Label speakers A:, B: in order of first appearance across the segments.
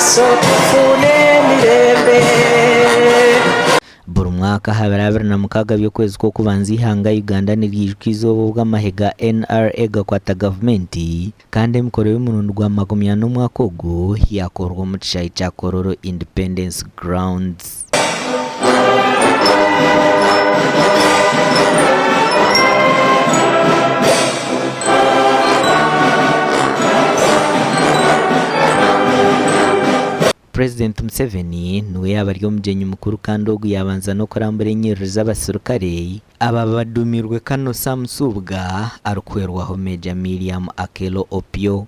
A: maiso tufune emirembe.
B: Buri mwaka aha biro 26 by'okwezi kw'okubanza eihanga Uganda niryijuka eizooba obu amahe ga NRA gakwata gavumenti kandi emikoro y'omurundi gwa 40 omwaka ogu yaakorwa omu kishaayi kya Kololo Independence Grounds. Purezidenti Museveni niwe yaaba ari omugyenyi mukuru kandi ogu yaabanza n'okurambura enyiriri z'abaserukare aba baduumirwe Colonel Sam Nsubuga arikuhwerwaho Major Miriam Akello Opio.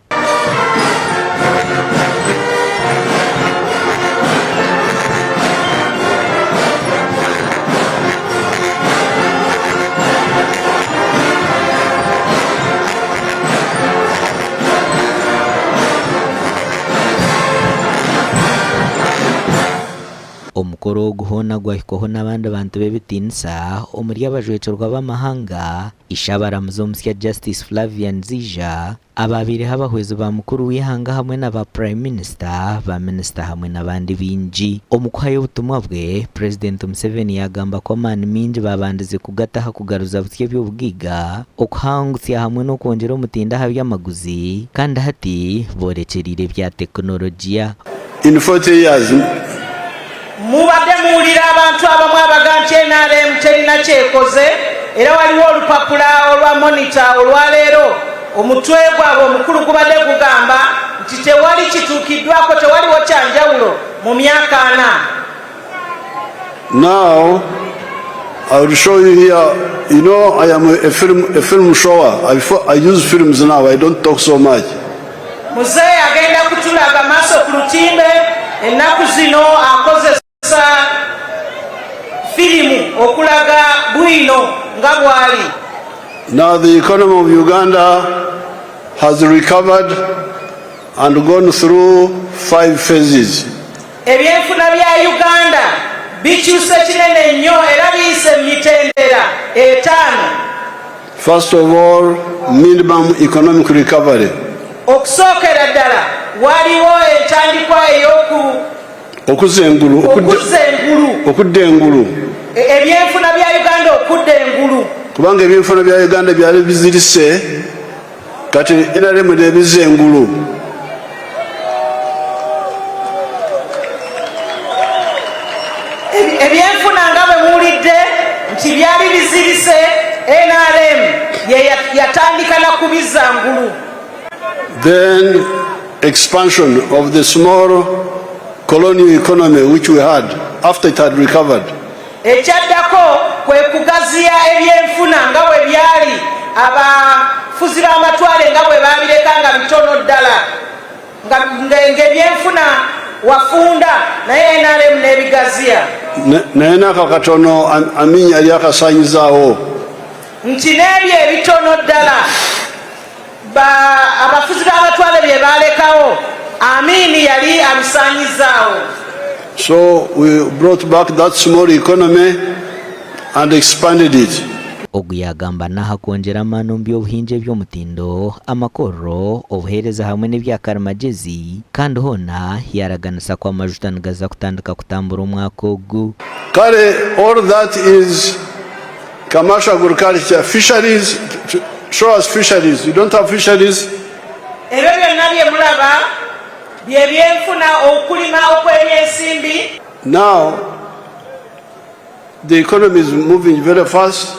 B: Omukoro ogu hoona gwahikwaho n'abandi bantu b'ebitiinisa omuri abajwekyerwa b'amahanga, Ishabaramuzi omusya Justice Flavian Zeija, abaabaireho abahwezi ba mukuru w'eihanga hamwe na ba Prime Minister, ba minisita hamwe n'abandi baingi. Omu kuhayo obutumwa bwe, Purezidenti Museveni yaagamba ku amaani maingi baabandize kugata aha kugaruza busya eby'obugaiga, okuhangutsya hamwe n'okwongyera omutindo aha by'amaguzi kandi hati boorekyereire ebya tekinologiya.
C: In 40 years.
A: Mubadde muwulira abantu abamu abaga nti nrm terina kyekoze era waliwo olupapula olwa Monitor olwaleero omutwe gwabwe omukulu gubadde gugamba nti tewali kituukiddwako tewaliwo kyanjawulo mu myaka ana.
C: Now I will show you here, you know I am a film, a film shower. I, I use films now, I don't talk so much.
A: Muzeeyi agenda kutulaga maaso ku lutimbe ennaku zino akozesa firimu okulaga bwino nga bw'ali.
C: Now the economy of Uganda has recovered and gone through five phases.
A: Ebyenfuna bya Uganda bikyuse kinene nnyo era biyise mu mitendera etaano.
C: First of all, minimum economic recovery.
A: Okusookera ddala waliwo entandikwa ey'oku
C: Okuzza engulu,
A: okuzza engulu,
C: okudda engulu.
A: E, ebyenfuna bya Uganda okudda engulu.
C: Kubanga ebyenfuna bya Uganda byali bizirise kati NRM nebizza engulu.
A: Ebyenfuna nga bwe muwulidde nti byali bizirise NRM ye yatandika na kubizza ngulu.
C: Then expansion of the small colonial economy which we had after it had recovered.
A: Ekyaddako kwe kugaziya ebyenfuna nga bwe byali abafuzi b'amatwale nga bwe baabireka nga bitono ddala ng'ebyenfuna wafunda naye NRM n'ebigaziya.
C: Naye n'ako katono Amin yali akasaanyizaawo.
A: Nti n'ebyo ebitono ddala abafuzi b'amatwale bye baalekawo Amin yali abisaanyizaawo.
C: So we brought back that small economy and expanded it.
B: Ogu yaagamba n'aha kwongyera amaani omu by'obuhingi eby'omutindo, amakorero, obuheereza hamwe n'ebya karimagyezi kandi hoona yaaraganisa ku amajuta nigaza kutandika kutambura omwaka ogu.
C: Kare all that is Commercial agriculture, fisheries, show us fisheries, you don't have fisheries.
A: Ebyo byonna bye mulaba bye byenfuna okulima okw'ebyensimbi.
C: Now the economy is moving very fast.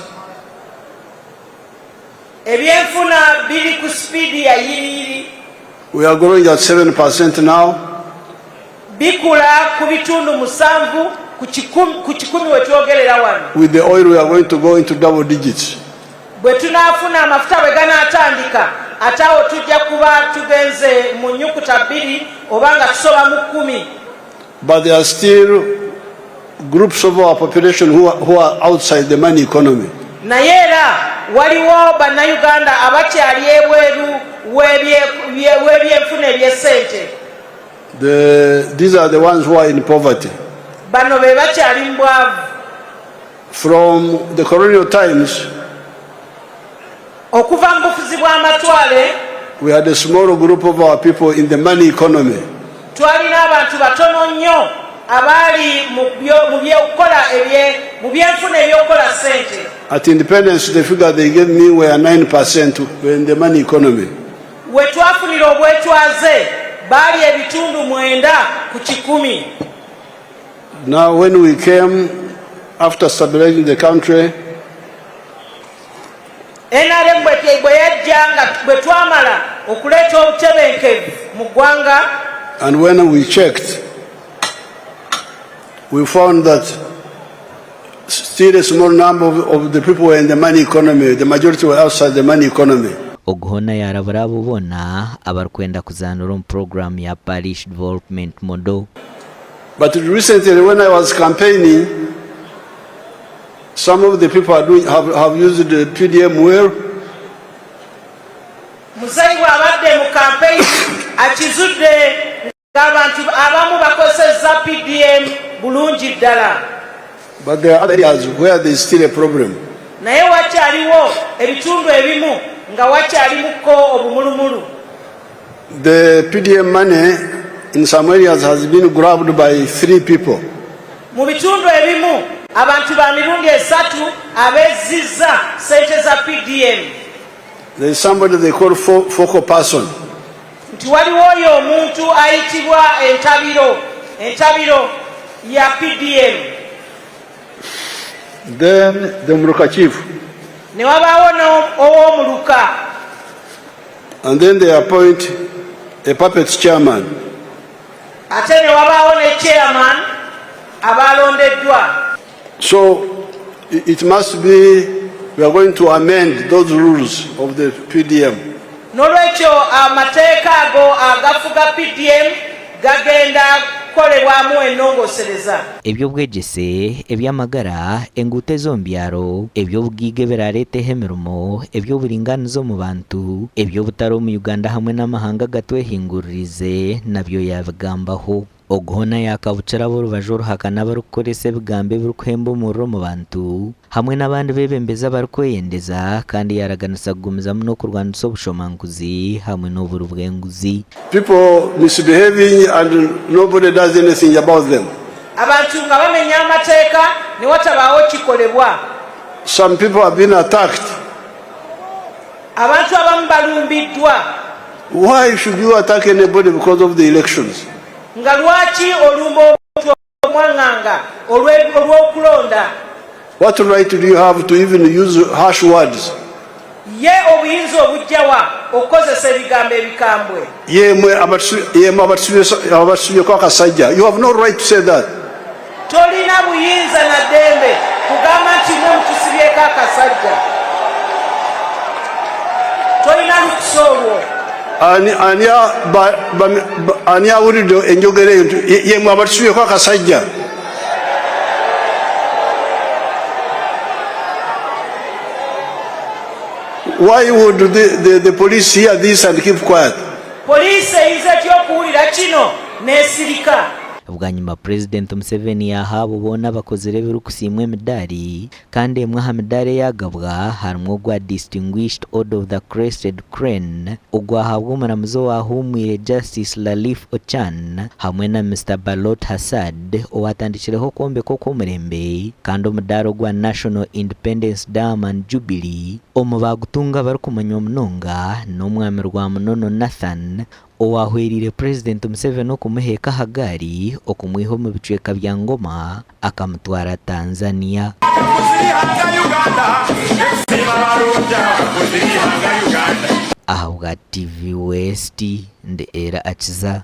A: Ebyenfuna biri ku sipiidi ya yiriyiri.
C: We are growing at 7% now.
A: Bikula ku bitundu musanvu ku kikumi we twogerera wano.
C: With the oil we are going to go into double digits.
A: Bwe tunaafuna amafuta bwe ganaatandika ate awo tujja kuba tugenze mu nnyukuta bbiri oba nga tusoba mu kkumi.
C: But there are still groups of our population who are, who are outside the money economy.
A: Naye era waliwo bannayuganda abakyali ebweru w'ebyenfuna eby'essente.
C: The, these are the ones who are in poverty.
A: Bano be bakyali mu bwavu.
C: From the colonial times,
A: okuva mu bufuzi bw'amatwale,
C: we had a small group of our people in the money economy.
A: Twalina abantu batono nnyo abaali mu by'okukola mu byenfuna eby'okukola ssente.
C: At independence the figure they gave me were 9% were in the money economy.
A: We twafunira obwetwaze baali ebitundu 90%.
C: Now when we came after stabilizing the country,
A: NRM bwe yajja nga bwe twamala okuleeta obutebenkevu mu ggwanga,
C: and when we checked, we found that still a small number of the people were in the money economy. The majority were outside the money economy.
B: Ogu hoona yaarabura abo boona abarikwenda kuzaanira omu puroguraamu ya Parish Development Model.
C: But recently when I was campaigning, some of the people are doing, have, have used the PDM well.
A: Muzeeyi bw'abadde mu kampeyini akizudde ng'abantu abamu bakozesezza PDM bulungi ddala.
C: But there are other areas where there is still a problem.
A: Naye wakyaliwo ebitundu ebimu nga wakyalimuko obumulumulu.
C: The PDM money in some areas has been grabbed by 3 people.
A: Mu bitundu ebimu abantu ba mirundi esatu abezzizza ssente za PDM.
C: There is somebody they call focal person.
A: Nti waliwo oyo omuntu ayitibwa entabiro ya PDM.
C: Then the Muruka chief.
A: Ne wabaawo ow'omuluka.
C: And then they appoint a puppet chairman.
A: Ate ne wabaawo ne chairman abalondeddwa.
C: So it must be we are going to amend those rules of the PDM.
A: N'olwekyo amateeka ago agafuga PDM gagenda kukolebwamu ennongoosereza.
B: Eby'obwegyese, eby'amagara, enguuto ez'omu byaro, eby'obugaiga ebiraareeteho emirimo, eby'oburingaaniza omu bantu, eby'obutare omu Uganda hamwe n'amahanga agatwehinguririze nabyo yaabigambaho. Ogu hoona yaakabukira ab'orubaju oruhakana abarikukoresa ebigambo ebirikuhemba omuriro omu bantu hamwe n'abandi beebembezi abarikweyendeza kandi yaaraganisa kugumizamu n'okurwanisa obushomankuzi hamwe n'oburi bw'enguzi.
C: People misbehaving and nobody does anything about them.
A: Abantu nga bamenya amateeka ne watabaawo kikolebwa.
C: Some people have been attacked.
A: Abantu abamu balumbiddwa.
C: Why should you attack anybody because of the elections?
A: Nga lwaki olumba omuntu omwanganga olw'okulonda?
C: What right do you have to even use harsh words?
A: Ye obuyinza obujjawa okukozesa ebigambo ebikambwe?
C: Yemwe abatusubyeko akasajja. You have no right to say that.
A: Tolina buyinza na ddembe kugamba nti mwe mutusibyeko akasajja. Tolina lukusa olwo.
C: Ani awulidde enjogera eyo nti yemwe abatusubyeko akasajja? Why would the police hear this and keep quiet?
A: Poliisi eyinza etya okuwulira kino n'esirika?
B: Bwanyima Purezidenti Museveni yaaha abo boona abakozire ebirikusiimwa emidaari kandi emwe aha midaari eyaagabwa harimu ogwa Distinguished Order of the Crested Crane ogwahaabwa omuramuzi owaahuumwire Justice Lalif Ochan hamwe na Mister Balot Hassad owaatandikireho okwombeka okw'omurembe kandi omudaari ogwa National Independence Diamond Jubilee omu baagutunga abarikumanywa munonga n'Omwami Rwamunono Nathan owahwereire Purezidenti Museveni okumuheeka aha gaari okumwiha omu bicweka bya Ngoma akamutwara Tanzania. Ahabwa TV West, ndi Era Akiza.